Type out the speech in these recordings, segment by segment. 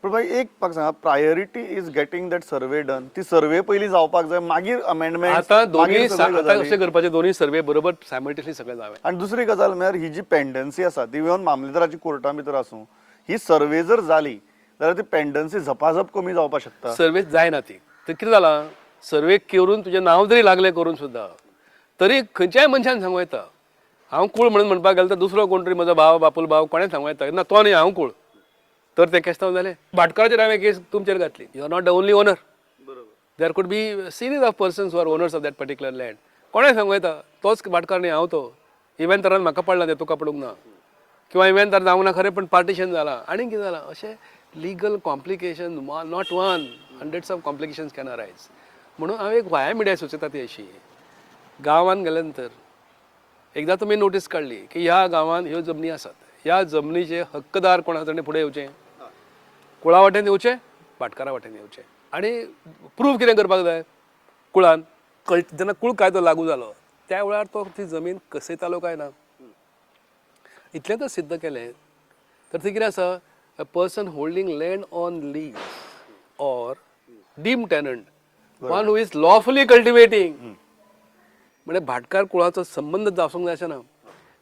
पूण भाई, एक म्हाका सांगा, priority is getting that survey done. ती सर्वे पयलीं जावपाक जाय, मागीर अमेंडमेंट. आता दोन्ही, आता कशें करपाचें, दोन्ही सर्वे बरोबर सायमल्टेनियसली सगळें जावे. आणि दुसरी गजाल म्हळ्यार ही जी पेंडन्सी आसा, ती इवन मामलेदाराची कोर्टा भितर आसूं, ही सर्वे जर जाली जाल्यार ती पेंडन्सी झपाझप कमी जावपाक शकता. सर्वे जायना ती. तर कितें जालां, सर्वे करून तुजें नांव जरी लागलें करून सुद्दां, तरी खंयच्याय मनशान सांगू येता हांव कूळ म्हणून. म्हणपाक गेलो तर दुसरो कोण तरी म्हजो भाव, बापूल भाव, कोणें सांगू येता, ना, तो न्ही, हांव कूळ. तर तें केस्तांव जालें. भाटकाराचेर हांवें केस तुमचेर घातली. You are not the only owner. There could be series of persons are owners of that particular land. कोणें सांगू येता, तोच भाटकार न्ही, हांव तो. इव्हेंतारान म्हाका पडला तें, तुका पडूंक ना. किंवा इव्हेंतार जावंक ना खरें, पण पार्टिशन जालां आनी कितें जालां, अशें legal complication, not one, hundreds of complications can arise. म्हणून हांव एक वाया मिडिया सुचयता ती अशी, गांवांत गेल्या नंतर एकदां तुमी नोटीस काडली की ह्या गांवांत ह्यो जमनी आसात, ह्या जमनीचे हक्कदार कोण आसा, ताणें फुडें येवचें. कुळा वाटेन येवचें, भाटकारा वाटेन येवचें. आनी प्रूफ कितें करपाक जाय कुळान कळ, जेन्ना कूळ कायदो लागू जालो त्या वेळार तो ती जमीन कसयतालो काय ना, इतलें जर सिद्ध केलें तर ती कितें आसा, a person holding land on lease or deemed tenant, one who is lawfully cultivating. म्हणजे भाटकार कुळाचो संबंद आसूंक जाय अशें ना.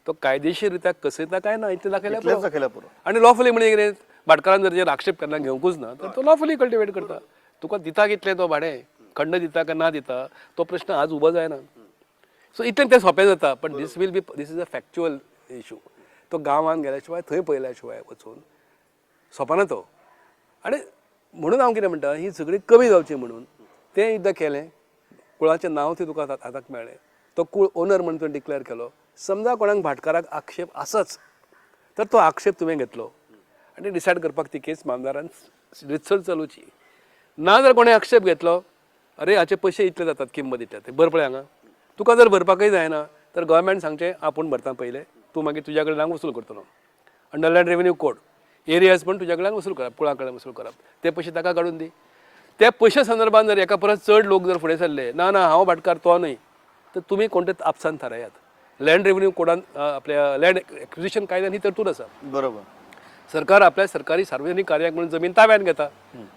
तो कायदेशीर रित्या कसयता काय ना, इतलें दाखयल्यार इतलेंच पुरो. दाखयल्यार पुरो. आणि लॉफुली म्हणजे कितें, भाटकारान जर तेजेर आक्षेप केन्ना घेवंकूच ना, तर तो लॉफुली कल्टिवेट करता. तुका दिता कितलें तो भाडें, खंड दिता काय ना दिता, तो प्रश्न आज उबो जायना. सो इतलें तें सोंपें जाता. पण this is a factual issue. तो गांवांत गेल्या शिवाय, थंय पळयल्या शिवाय वचून सोंपना तो. आनी म्हणून हांव कितें म्हणटा, ही सगळी कमी जावची म्हणून तें एकदां केलें, कुळाचें नांव थंय तुका हाताक मेळ्ळें, तो कूळ ओनर म्हणून तुवें डिक्लेअर केलो. समजा कोणाक भाटकाराक आक्षेप आसच, तर तो आक्षेप तुवें घेतलो आनी डिसायड करपाक ती केस मामदारान रितसर चलोवची. ना जर कोणें आक्षेप घेतलो, अरे, हाचे पयशे इतले जातात, किंमत इतले जाता, भर पळय हांगा. तुका जर भरपाकय जायना तर गव्हर्मेंट सांगचें, आपूण भरता पयलें, तूं मागीर तुज्या कडल्यान वसूल करतलो. Under land revenue code areas पण तुज्या कडल्यान वसूल करप, कुळा कडल्यान वसूल करप. ते पयशे ताका काडून दी. त्या पयशा संदर्भात जर एका परस चड लोक जर फुडें सरले, ना ना, हांव भाटकार, तो न्हय, तर तुमी कोण ते आपसान थारायात. लँड रेव्हेन्यू कोडान, आपल्या लँड एक्विजिशन कायद्यान ही तरतूद आसा. सरकार आपल्या सरकारी सार्वजनिक कार्याक म्हणून जमीन ताब्यात घेता,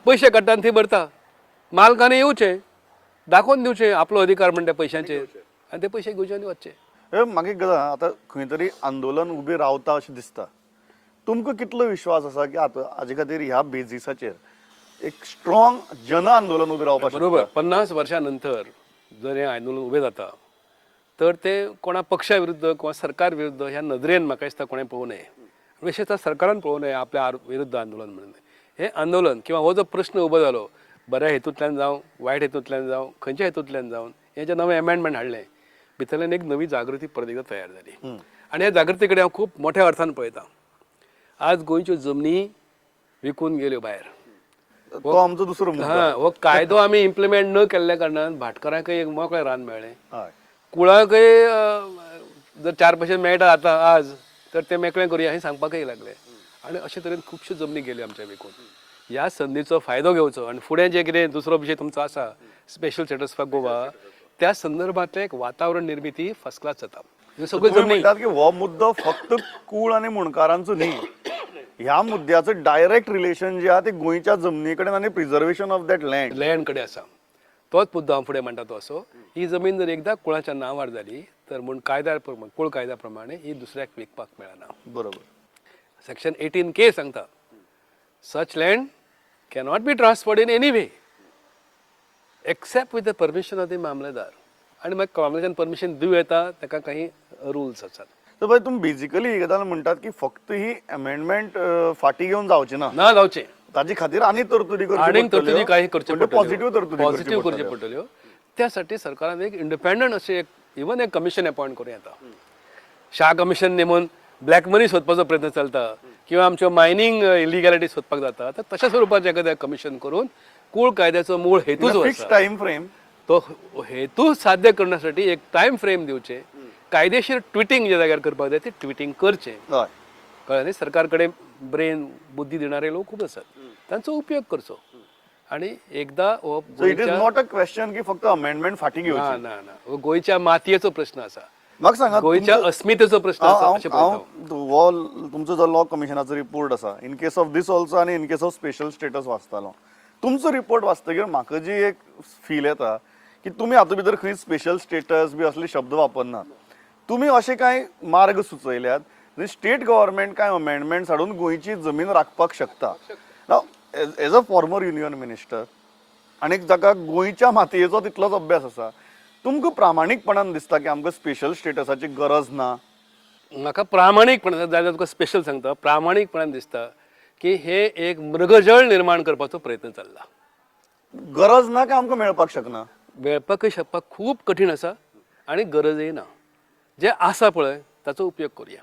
पयशे काडटा आनी ती भरता. मालकाने येवचें, दाखोवन दिवचें आपलो अधिकार म्हण त्या पयशांचेर, आनी ते पयशे घेवचे आनी वचचे. हे मागीर गजाल, आतां खंय तरी आंदोलन उबें रावता अशें दिसता. तुमकां कितलो विश्वास आसा की आतां हाजे खातीर ह्या बेजिसाचेर एक स्ट्रॉंग जन आंदोलन उबें रावपाक शकता? बरोबर. 50 वर्षां नंतर जर हें आंदोलन उबें जाता, तर तें कोणा पक्षा विरुद्ध किंवा सरकार विरुद्ध ह्या नदरेन म्हाका दिसता कोणें पळोवं नये. विशेषतः सरकारान पळोवं नये आपल्या विरुद्ध आंदोलन म्हणून. हें आंदोलन किंवा हो जो प्रश्न उबो जालो, बऱ्या हेतूंतल्यान जावं, वायट हेतूंतल्यान जावं, खंयच्या हेतूंतल्यान जावं, हें जें नवें एमेंडमेंट हाडलें, भितरल्यान एक नवी जागृती परत एकदां तयार जाली. आनी ह्या जागृती कडेन हांव खूब मोठ्या अर्थान पळयतां. आज गोंयच्यो जमनी विकून गेल्यो भायर. तो आमचो दुसरो मुद्दो. हा, हो कायदो आमी इम्प्लिमेंट न केल्ल्या कारणान भाटकारांकय एक मोकळें रान मेळ्ळें, कुळाकय जर चार पयशे मेळटा आतां आज, तर ते मेकळें करुया हें सांगपाकय लागले. आनी अशे तरेन खुबश्यो जमनी गेल्यो आमच्या विकून. ह्या संदीचो फायदो घेवचो आनी फुडें जें कितें दुसरो विशय तुमचो आसा, स्पेशल स्टेटस फॉर गोवा, त्या संदर्भांतलें एक वातावरण निर्मिती फर्स्ट क्लास जाता. ह्यो सगळ्यो तुमी जमनी म्हणटात की हो मुद्दो फक्त कूळ आनी मुणकारांचो न्ही, ह्या मुद्द्याचो डायरेक्ट रिलेशन जे आहा ते गोंयच्या जमनी कडेन आनी preservation of that land. Land कडेन आसा. तोच मुद्दो हांव फुडें म्हणटा तो असो, ही जमीन जर एकदां कुळाच्या नांवार जाली तर म्हूण कायद्या प्रमाण, कूळ कायद्या प्रमाणे ही दुसऱ्याक विकपाक मेळना. सेक्शन 18K सांगता, such land cannot be transferred in any way except with the permission of the मामलेदार. आणि मागीर मामलेदारान परमिशन दिवं येता, ताका काही रुल्स आसात. तर भाई, तुमी बेजिकली ही गजाल म्हणटात की फक्त ही अमेंडमेंट फाटी घेवन जावची ना. ना जावचें. ताजे खातीर आनी तरतुदी करच्यो आनी पडटल्यो. तरतुदी काही करच्यो. पॉझिटिव्ह तरतुदी. पॉझिटिव्ह करच्यो पडटल्यो. त्यासाठी सरकारान एक इंडिपेंडंट अशें एक, इवन एक कमिशन अपॉयंट करूं येता. शाह कमिशन नेमून ब्लॅक मनी सोदपाचो प्रयत्न चलता किंवा आमच्यो मायनींग इलिगॅलिटी सोदपाक जाता, तर तशा स्वरुपाचें एखादें कमिशन करून कूळ कायद्याचो मूळ हेतू जो फिक्स आसा टाइम फ्रेम. तो हेतू साध्य करण्यासाठी एक टायम फ्रेम दिवचे. कायदेशीर ट्विटिंग जे जाग्यार करपाक जाय ते ट्विटिंग करचें. कळ्ळें न्ही? सरकार कडेन ब्रेन, बुद्धी दिणारे लोक खूब आसात, तांचो उपयोग करचो आणि एकदा हो So it is not a question की फक्त अमेंडमेंट फाटी ना. घेवची. ना ना, हो गोंयच्या मातयेचो प्रश्न आसा. म्हाका सांगा, गोंयच्या अस्मितेचो प्रश्न आसा हांव अशें पळयता हांव. हांव हो तुमचो जो लॉ कमिशनाचो रिपोर्ट आसा, in case of this also आनी in case of special status वाचतालो. तुमचो रिपोर्ट वाचतकीर म्हाका जी एक फील येता की तुमी हातूंत भितर खंय स्पेशल स्टेटस बी असले शब्द वापरनात. तुमी अशे कांय मार्ग सुचयल्यात जंय स्टेट गव्हर्मेंट कांय अमेंडमेंट्स हाडून गोंयची जमीन राखपाक शकता. As a former union minister आनी जाका गोंयच्या मातयेचो तितलोच अभ्यास आसा, तुमकां प्रामाणीकपणान दिसता की आमकां स्पेशल स्टेटसाची गरज ना? म्हाका प्रामाणीकपणान जाल्यार तुका स्पेशल सांगता, प्रामाणीकपणान दिसता की हे एक मृगजळ निर्माण करपाचो प्रयत्न चल्ला. गरज ना काय आमकां मेळपाक शकना? मेळपाकय शकपाक खूब कठीण आसा आनी गरजय ना. जें आसा पळय ताचो उपयोग करुया.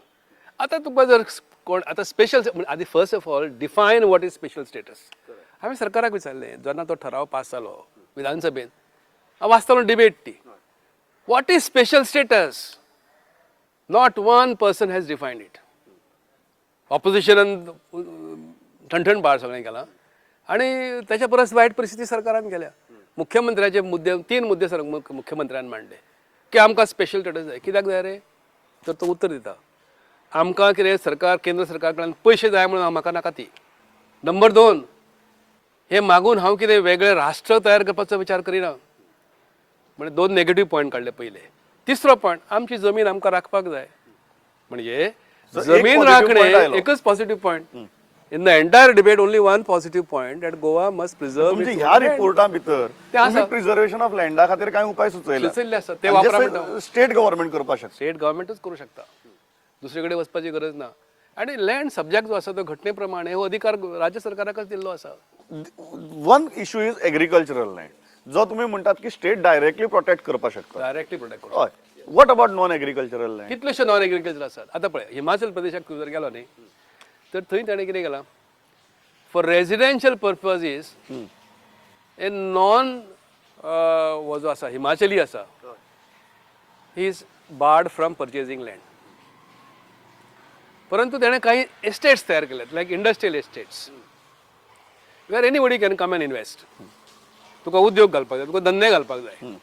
आतां तुका जर कोण आतां स्पेशल, आदी first of all define what is special status. हांवें सरकाराक विचारलें जेन्ना तो ठराव पास जालो विधानसभेन, हांव वाचतालो डिबेट ती, what is special status? Not one person has defined it. ऑपोजिशनान ठणठण भार सगळें केलां आनी ताच्या परस वायट परिस्थिती सरकारान केल्या. मुख्यमंत्र्याचे मुद्दे, तीन मुद्दे सर मुख्यमंत्र्यान मांडले की आमकां स्पेशल स्टेटस जाय. कित्याक जाय रे? तर तो उत्तर दिता, आमकां कितें सरकार केंद्र सरकार कडल्यान पयशे जाय म्हणून म्हाका नाका ती. नंबर दोन, हे मागून हांव कितें वेगळें राष्ट्र तयार करपाचो विचार करिना. म्हणजे दोन नेगेटीव पॉयंट काडले पयले. तिसरो पॉयंट, आमची जमीन आमकां राखपाक जाय. म्हणजे So, एक जमीन positive राखणे point आयलो. एकच positive point in the entire debate, only one positive point, that Goa must preserve. तुमच्या ह्या रिपोर्टा भितर ते आसा. प्रिझर्वेशन ऑफ लँडा खातीर कांय उपाय सुचयले? सुचयल्ले आसा. ते वापरा म्हणटा. स्टेट गव्हर्मेंट करपाक शकता. स्टेट गव्हर्मेंटूच करूं शकता, दुसरे कडेन वचपाची गरज ना. आनी लँड सब्जॅक्ट जो आसा तो घटने प्रमाणे हो अधिकार राज्य सरकाराकच दिल्लो आसा. One issue is agricultural land, जो तुमी म्हणटात की स्टेट डायरेक्टली प्रोटेक्ट करपाक शकता. डायरेक्टली प्रोटेक्ट करूं. हय, what about non agricultural land? कितलेशे नॉन एग्रीकल्चर आसात. आतां पळय, हिमाचल प्रदेशाक तूं जर गेलो न्ही तर थंय ताणें कितें केलां, for residential purposes a non हो जो आसा हिमाचली आसा, he is barred from purchasing land. परंतु ताणें काही एस्टेट्स तयार केल्यात, like industrial estates where anybody can come and invest. तुका उद्योग घालपाक जाय, तुका धंदे घालपाक जाय.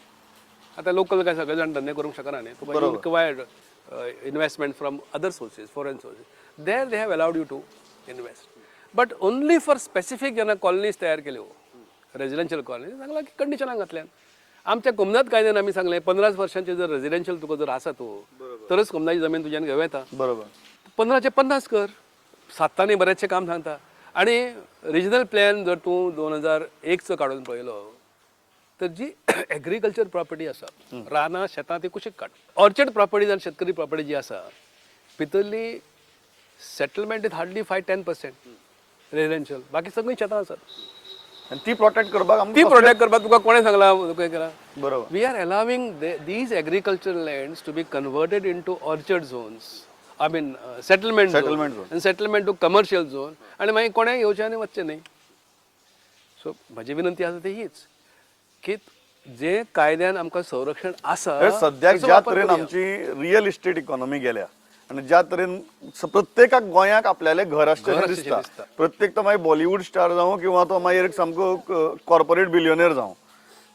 आतां लोकल काय सगळे जाण धंदे करूंक शकना न्ही, तुका you required investment from other sources, foreign sources. There they have allowed you to invest, but only for specific. जेन्ना कॉलनीज तयार केल्यो, रेजिडेन्शियल कॉलनी, सांगलां की कंडिशनां घातल्यान. आमच्या कोमनाथ कायद्यान आमी सांगलें, 15 वर्सांचे जर रेजिडेन्शियल तुका जर आसा तूं, तरच कोमनाची जमीन तुज्यान घेवं येता. 15चे 50 कर. सात्तांनी बरेचशें काम सांगता. आनी रिजनल प्लॅन जर तूं 2001चो काडून पळयलो तर जी एग्रीकल्चर प्रॉपर्टी आसा, रानां शेतां ती कुशीक काड, ऑर्चर्ड प्रॉपर्टी आनी शेतकरी प्रॉपर्टी जी आसा, भितरली settlement is hardly 5-10% residential, बाकी सगळीं शेतां आसात. आनी ती प्रोटेक्ट करपाक ती आमकां प्रोटेक्ट करपाक तुका कोणें सांगलां तुका केलां? We are allowing these agricultural lands to be converted into orchard zones, I mean settlement Settlement zone. And settlement to commercial zone, आनी मागीर कोणें येवचें आनी वचचें न्ही. सो म्हजी विनंती आसा ती हीच की जे कायद्यान आमकां संरक्षण आसा हे सद्याक ताचो ज्या वापर तरेन करुया. आमची रियल इस्टेट इकॉनॉमी गेल्या आनी ज्या तरेन प्रत्येकाक गोंयाक आपल्यालें घर आसचें घर अशें आसचें दिसता, दिसता. प्रत्येक तो मागीर बॉलिवूड स्टार जावं किंवा तो मागीर एक सामको कॉर्पोरेट बिलियनर जावं,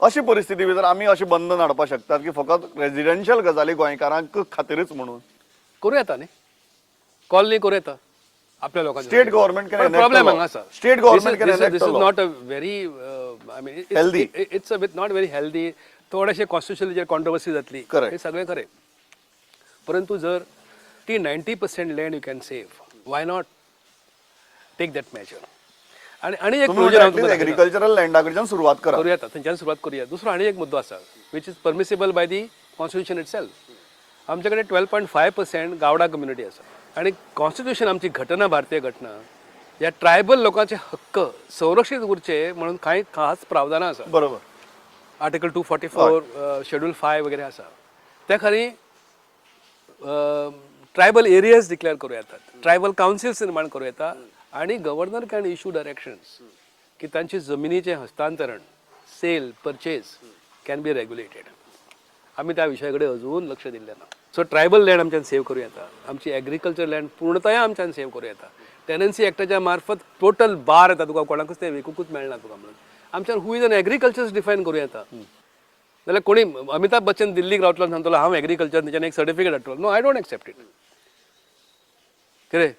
अशी परिस्थिती भितर आमी अशें बंधन हाडपाक शकतात की फकत रेजिडेन्शियल गजाली गोंयकारांक खातीरच म्हणून? करूं येता न्ही, कॉलनी करूं येता आपल्या लोकांनी. State government can enact problem a law. हांगा आसा. State government can enact this a is law. Not a very, I mean, Healthy. It's a with not very healthy. थोडेशे कॉन्स्टिट्युशनल कॉन्ट्रोवर्सी जातली. Correct. हे सगळें खरें, परंतु जर ती 90% land you can save, why not take that measure? आणि आणि एक तुमी प्रोविजन हांव तुमकां दाखयता. एग्रीकल्चरल लँडा कडच्यान सुरवात करा. करूया, थंयच्यान सुरवात करूया. दुसरो आनी एक मुद्दो आसा which is permissible by the constitution itself. आमचे कडेन 12.5% गावडा कम्युनिटी आसा आनी कॉन्स्टिट्युशन, आमची घटना, भारतीय घटना ह्या ट्रायबल लोकांचे हक्क संरक्षीत उरचे म्हणून कांय खास प्रावधानां आसा. Article 244, schedule 5 वगैरे आसा. त्या खाली ट्रायबल एरियाज डिक्लेअर करूं येतात, ट्रायबल कावन्सिल्स निर्माण करूं येता आनी गव्हर्नर can issue directions की तांची जमिनीचें हस्तांतरण, sale purchase can be regulated. आमी त्या विशया कडेन अजून लक्ष दिल्लें ना. सो ट्रायबल लँड आमच्यान सेव करूं येता, आमची एग्रीकल्चर लँड पूर्णतया आमच्यान सेव करूं येता. टेनन्सी एक्टाच्या मार्फत टोटल बार येता, तुका कोणाकूच तें विकूंकूच मेळना तुका. म्हणून आमच्यान who is an agriculture define करूं येता. जाल्यार कोणी अमिताभ बच्चन दिल्लीक रावतलो आनी सांगतलो हांव एग्रीकल्चर, तेच्यान एक certificate हाडटलो. No, I don't accept it. कितें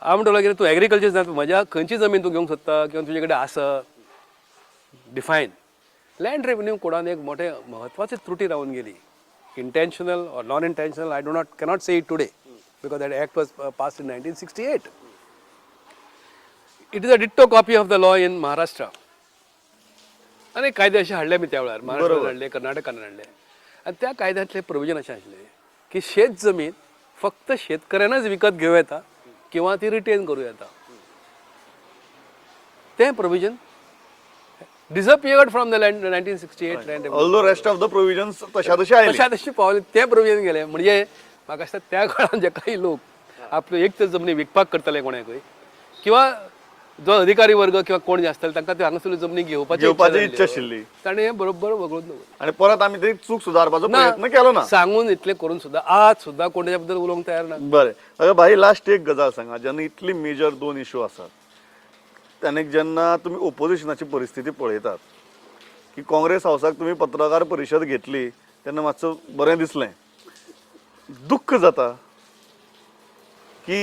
हांव म्हणटलो, कितें तूं एग्रीकल्चर जाय, म्हज्या खंयची जमीन तूं घेवंक सोदता किंवा तुजे कडेन आसा? डिफायन. लँड रेवन्यू कोडान एक मोठे म्हत्वाची त्रुटी रावन गेली. Intentional or non intentional, I do not cannot say it today, because that act was pass in 1968. It is a ditto copy of the law in Maharashtra. अनेक कायदे अशे हाडले मी त्या वेळार, महाराष्ट्रात हाडले, कर्नाटकान हाडले. आनी त्या कायद्यांतले प्रोविजन अशें आशिल्लें की शेत जमीन फक्त शेतकऱ्यानच विकत घेवं येता किंवा ती रिटेन करूं येता. तें provision disappeared from the land 1968 land. Although rest of the provisions तशा तशे आयले. तशा तशी पावले, तें प्रोविजन गेलें. म्हणजे म्हाका दिसता त्या काळान जे काही लोक आपल्यो एक तर जमनी विकपाक करताले कोणाकूय, किंवा जो अधिकारी वर्ग किंवा कोण जे आसताले, तांकां त्यो हांगासरल्यो जमनी घेवपाची घेवपाची इच्छा आशिल्ली. ताणें हें बरोबर वगळून दवरलें. आणि परत आमी ती चूक सुदारपाचो प्रयत्न केलो ना. सांगून इतलें करून सुद्दां आज सुद्दां कोण तेच्या बद्दल उलोवंक तयार ना. बरें, अगं भाई, लास्ट एक गजाल सांगा. जेन्ना इतली मेजर दोन इशू आसात आनी जेन्ना तुमी ओपोजिशनाची परिस्थिती पळयतात की काँग्रेस हावसाक तुमी पत्रकार परिशद घेतली तेन्ना मातसो बरें दिसलें, दुख्ख जाता की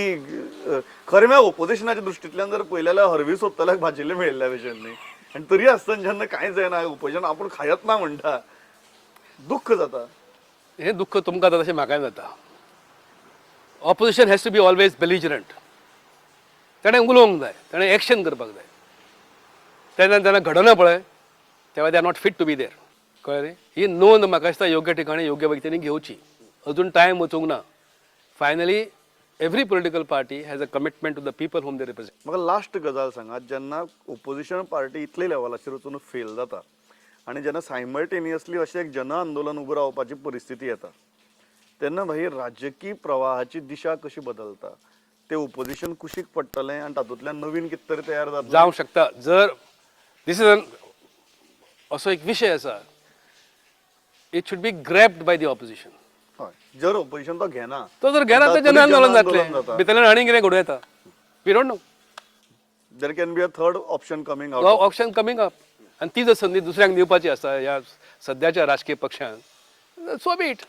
खरें म्हळ्यार ओपोजिशनाच्या दृश्टींतल्यान जर पळयलें जाल्यार हरवी सोदतल्याक भाजिल्लें मेळिल्ल्या भशेन न्ही. आनी तरी आसतना जेन्ना कांयच जायना, ओपोजिशन आपूण खायत ना म्हणटा, दुख्ख जाता. हें दुख्ख तुमकां जाता तशें म्हाकाय जाता. Opposition has to be always belligerent. ताणें उलोवंक जाय, ताणें एक्शन करपाक जाय. तेन्ना जेन्ना घडना पळय, तेन्ना they are not fit to be there. कळ्ळें न्ही? ही नोंद म्हाका दिसता योग्य ठिकाणी योग्य व्यक्तींनी घेवची. अजून टायम वचूंक ना. Finally, every political party has a commitment to the people whom they represent. म्हाका लास्ट गजाल सांगात, जेन्ना ओपोजिशन पार्टी इतले लेवलाचेर वचून फेल जाता आनी जेन्ना सायमल्टेनियसली अशें एक जन आंदोलन उबें रावपाची परिस्थिती येता, तेन्ना भाई राजकीय प्रवाहाची दिशा कशी बदलता? ते ओपोजिशन कुशीक पडटलें आनी तातूंतल्यान नवीन कितें तरी तयार जातलें? जावंक शकता. जर this is असो एक विशय आसा, it should be grabbed by the opposition. हय, जर ओपोजिशन तो घेना, तो जर घेना तर तातूंत जनआंदोलन जनआंदोलन जातलें. जाता. भितरल्यान आनी कितें घडूं येता, we don't know. There can be a third option coming out. Option coming up. आनी ती जर संदी दुसऱ्यांक दिवपाची आसा ह्या सद्याच्या राजकीय पक्षांक, so be it.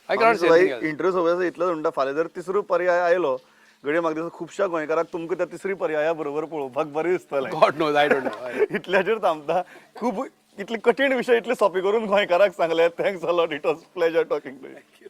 I cannot say. Interest सोबत इतलोच म्हणटा, फाल्यां जर तिसरो पर्याय आयलो, घडये म्हाका दिसता खुबश्या गोंयकारांक तुमकां त्या तिसरी पर्याया बरोबर पळोवपाक बरें दिसतलें. God knows, I don't know. इतल्याचेर थांबता. खूब इतले कठीण विशय इतले सोपे करून गोंयकाराक सांगले. Thanks a lot. It was pleasure talking to you.